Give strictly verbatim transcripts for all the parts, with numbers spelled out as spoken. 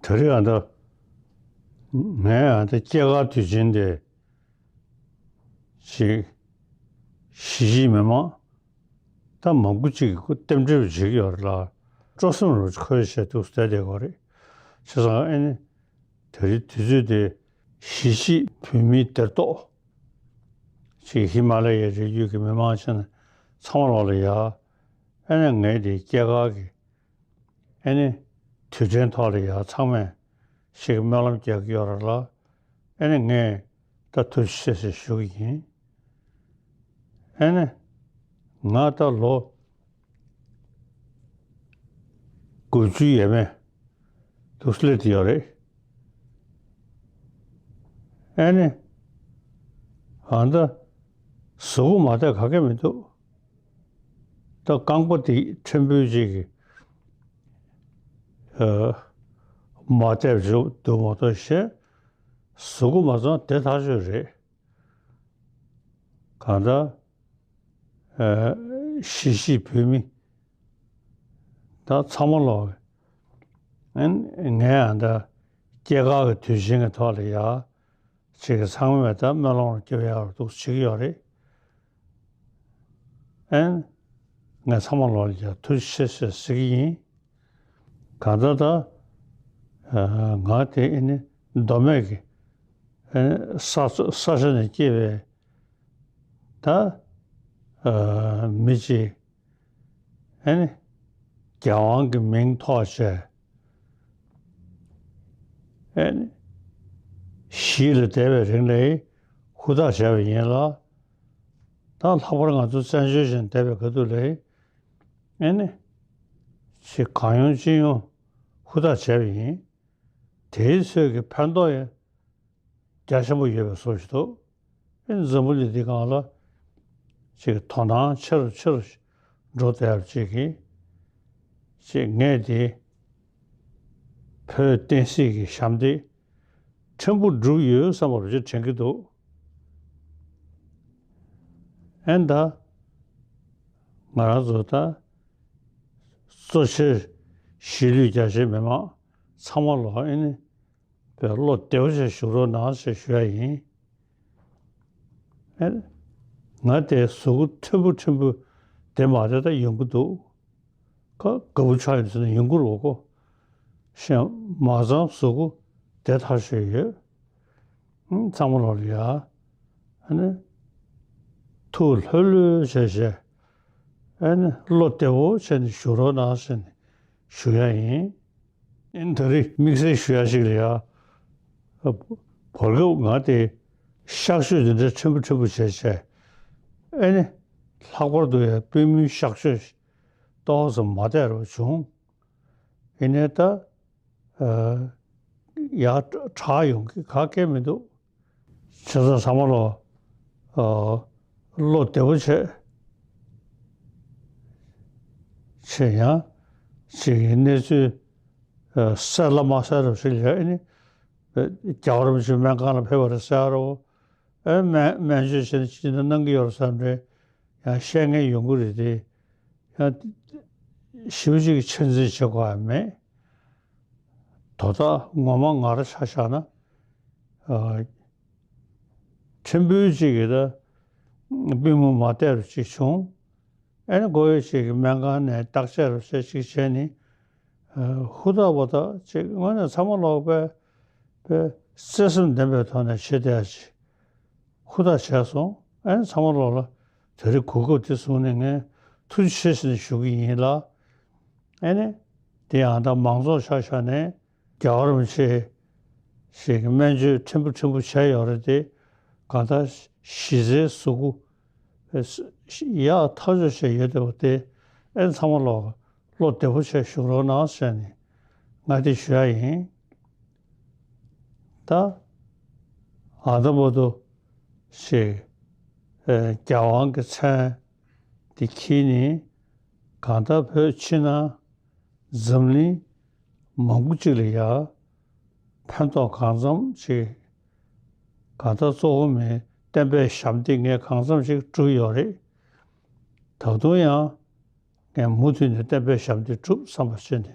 ད་རེས་ཨ་ད་ངས་ཨ་ད་སྐྱེས་སྐར་དུས་ཆེན་དེ་ཅིག་གཞིས་བྱེས་མི་མང་ད་མང་པོ་ཅིག་གིས་རྟེན་འབྲེལ་བྱེད་ཀྱི་ཡོད་རེད་ལ། སྤྲོ་སེམས་རུ་ཁོལ་བྱས་འདུག་བསྡད་བསྡད་ཀྱི་ཡོད་རེད། བྱས་ཙང་ཨ་ནི་ད་རེས་དུས་ཚོད་དེ་གཞིས་བྱེས་བོད་མིའི་སྡེར་གཏོགས་ཅིག་ཧི་མ་ལ་ཡའི་རི་རྒྱུད་ཀྱི་མི་མང་ཆེན་ཚང་མ་ལོག་ལ་ཡ། ཨ་ནི་ངས་དེ་སྐྱེས་སྐར་གྱི་ཨ་ནི་དུས་དྲན་ཐོག་ལ་ཡ་ཚང་མས་ཞིག་སྨོན་ལམ་རྒྱག་གི་ཡོད་རེད་ལ། ཨ་ནི་ངས་ད་ཐུགས་རྗེ་ཆེ་ཞེས་ཞུ་གི་ཡིན། ཨ་ནི་ང་ད་ལོ་དགུ་བཅུ་ཡས་མས་འདུག་སླེབས་ཡོད་རེད། ཨ་ནི་ཨ་ད་གཟུགས་པོ་མ་བདེ་ག་གེ་མི་འདུག་ད་རྐང་པ་དེ་ཕྲན་བུ་ཅིག་གིས་ཨ་མ་བདེ་བྱུང་འདུག་མ་གཏོགས་གཞན་གཟུགས་པོ་མ་ཚང་བདེ་ཐག་ཆོད་རེད། གང་ལྟར་ཨ་གཞིས་བྱེས་བོད་མི་ད་ཚང་མ་ལོག་ཨ་ནི་ངས་ཨ་ད་སྐྱེས་སྐར་གྱི་དུས་ཆེན་གྱི་ཐོག་ལ་ཡ་ཅིག་གི་ཚང་མས་ད་སྨོན་ལམ་རྒྱབ་ཡག་འདུག་བྱེད་ཀྱི་ཡོད་རེད། ཨན། ངས་ཚང་མ་ལོག་ལ་ཡ་ཐུགས་རྗེ་ཆེ་ཞེས་ཟེར་གྱི་ཡིན། གང་ལྟར་ད་ཨ་ང་དེ་ཨ་ནི་མདོ་སྨད་ཀྱི་ཨ་ནི་ས་ས་ཆ་ནས་སྐྱེས་པའི་ད་ཨ་མི་གཅིག་ཨ་ནི་རྒྱལ་དབང་གི་མིང་ཐོགས་བྱས་ཨ་ནི་གཞིས་ལ་བསྡད་པའི་རིང་ལ་ཧུར་ཐག་བྱས་པ་ཡིན་ལ། ད་ལྷག་པར་ང་ཚོ་བཙན་བྱོལ་ཞིག་བསྡད་པའི་ཁ་ཐུག་ལ་ཨ་ནི་ཅིག་གང་ཡོང་ཅི་ཡོང་ཧུར་ཐག་བྱས་པ་ཡིན། དེའི་ཚོད་ཀྱི་ཕན་ཐོགས་ཡང་རྒྱ་ཆེན་པོ་ཡོད་པའི་བཟོ་ཞིག་འདུག་ཨེ་འཛམ་བུ་གླིང་འདི་སྒང་ལ་ཅིག་དོ་སྣང་ཆེ་རུ་ཆེ་རུ་འགྲོ་བསྡད་ཡག་ཅིག་གིས་ཅིག་ངས་དེ་བོད་བསྟན་སྲིད་ཀྱི་ཞབས་འདེགས་ཕྲན་བུ་བསྒྲུབས་ཡོད་བསམ་པ་རུ་ཅིག་དྲན་གྱི་འདུག་ཨེ་ད་ང་རང་ཚོ་ད་གཙོ་ཆེར་གཞིས་ལུས་རྒྱ་ཆེའི་མི་མང་ཚང་མ་ལོག་ཨེ་ནི་བོད་བློ་བདེ་བོ་བྱས་བཞུགས་རོགས་གནང་ཞེས་ཞུ་ཡ་ཡིན། ཨེ། ང་དེ་གཟུགས་པོ་ཕྲན་བུ་ཕྲན་བུ་བདེ་མ་བདེ་ད་ཡོང་གི་འདུག་ཁ་དགའ་པོ་ཆགས་ཡོང་ཟེར་ན་ཡོང་གི་རེད་གོ། གཞན་མ་ཚང་གཟུགས་པོ་བདེ་ཐག་ཆོད་ཡོད། ཨང་། ཚང་མ་ལོག་ལ་ཡ། ཨ་ནི། ཐུགས་ལྷོད་ལྷོད་བྱས་བྱས། ཨ་ནི་བློ་བདེ་བོ་བྱས་ནས་བཞུགས་རོགས་གནང་ཟེར་ནས་ཞུ་ཡ་ཡིན། ཨིན། ད་རེས་དམིགས་བསལ་ཞུ་ཡ་ཞིག་ལ་ཡ། བར་སྐབས་ང་དེ་གཤག་བཅོས་འདི་འདྲ་ཕྲན་བུ་ཕྲན་བུ་བྱས་བྱས། ཨེ་ནི། ལྷག་པར་དུ་ཡ་པུས་མོའི་གཤག་བཅོས་ཏོག་ཙམ་མ་བདེ་རུ་བྱུང་། ཡིན་ནའི་ད། ཨ། ཡ་དྲག་ཡོང་གི་ག་གེ་མི་འདུག་བྱས་ཙང་ཚང་མ་ལོག་ཨ། བློ་བདེ་པོ་བྱས། བྱས་ཡང་ཅིག་གི་གནས་ཚུལ་ཨ། གསལ་ལ་མ་གསལ་རོ་ཞིག་ལ་ཨ་ནི། རྒྱལ་བ་རིན་པོ་ཆེ་སྨན་ཁང་ལ་ཕེབས་པ་རེད་ཟེར་རོ། ཨ། སྨན་སྨན་བཅོས་བྱས་ནས་ཅི་འདྲ་གནང་གི་ཡོད་རེད་བསམ་རེད། ཡང་བཤད་མཁན་ཡོང་གི་རེད་དེ། ཡང་ཞེ་པོ་ཅིག་གི་ཆ་འཛིན་བྱེད་དགོས་ཡ་མེད། དོ་བདག་ངོ་མ་ང་རང་ཆ་བཞག་ན། ཨ། ཕྲན་བུ་ཅིག་གིས་ད་པུས་མོ་མ་བདེ་རུ་ཅིག་བྱུང་། ཨ་ནི་མགོ་ཡོད་ཅིག་གིས་སྨན་ཁང་ནས་བརྟག་དཔྱད་རུ་བྱས་ཅིག་བྱས་ནས། ཨ། ཧུར་ཐག་པ་ཐག་ཅིག་དངོས་གནས་ཚང་མ་ལོག་པའི་པའི་བརྩེ་སེམས་ལྡན་པའི་ཐོག་ནས་བྱེད་བསྡད་ཡ་ཅིག་ཧུར་ཐག་བྱས་སོང་། ཨ་ནི་ཚང་མ་ལོག་ལ་དེ་རིང་གོ་སྐབས་དེ་བཟུང་ནས་ངས་ཐུགས་རྗེ་ཆེ་ཟེར་ནས་ཞུ་གི་ཡིན་ལ། ཨ་ནི། དེ་ཡང་ད་མང་ཚོགས་ཆ་བཞག་ནས་རྒྱལ་བ་རིན་པོ་ཆེ་ཞིག་གི་སྨན་བཅོས་ཕྲན་བུ་ཕྲན་བུ་བྱས་ཡོད་རེད་དེ། གང་ལྟར་གཞི་རྩའི་གཟུགས་པོ་ཡག་ཐག་ཆོད་བྱས་ཡོད་བསྡད་པ་དེ་ཨ་ནི་ཚང་མ་ལོག་བློ་བདེ་པོ་བྱས་བཞུགས་རོགས་གནང་ཟེར་ནས་ང་དེ་ཞུ་ཡ་ཡིན། ད་ཨ་ད་བར་དུ་ཞིག་ཨ། རྒྱལ་དབང་གི་མཚན་དེ་འཁྱེར་ནས་གང་ལྟར་བོད་ཕྱི་ནང་འཛམ་གླིང་མང་པོ་ཅིག་ལ་ཡ་ཕན་ཐོགས་གང་འཚམ་ཅིག་གང་ལྟར་གཙོ་བོ་མིའི་བསྟན་པའི་ཞབས་འདེགས་ངས་གང་འཚམ་ཅིག་བསྒྲུབས་ཡོད་རེད། ད་དུང་ཡང་ངས་མུ་མཐུད་ནས་བསྟན་པའི་ཞབས་འདེགས་བསྒྲུབ་བསམ་པ་བྱས་ནས།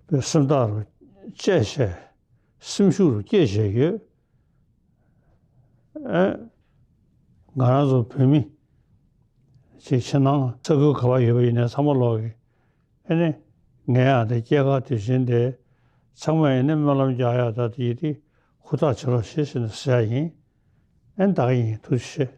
པའི་སེམས་ཐག་རུ་བཅད་བྱས། སེམས་ཤུགས་རུ་བསྐྱེད་བྱས་ཡོད། ཨེ། ང་རང་ཚོ་བོད་མི་ཅིག་ཕྱི་ནང་ས་ཁུལ་ག་པར་ཡོད་པ་ཡིན་ནའི་ཚང་མ་ལོག་གི། ཨེ་ནི། ངའི་ཨ་དེ་སྐྱེས་སྐར་དུས་ཆེན་དེ་ཚང་མ་ཡིན་ནའི་སྨོན་ལམ་རྒྱག་ཡག་ད་དེ་ཡིན་དེ་ཧུར་ཐག་བྱེད་རོགས་ཞེས་ཟེར་ནས་ཟེར་ཡ་ཡིན། ཨེ་ནི་ད་ག་ཡིན། ཐུགས་རྗེ་ཆེ།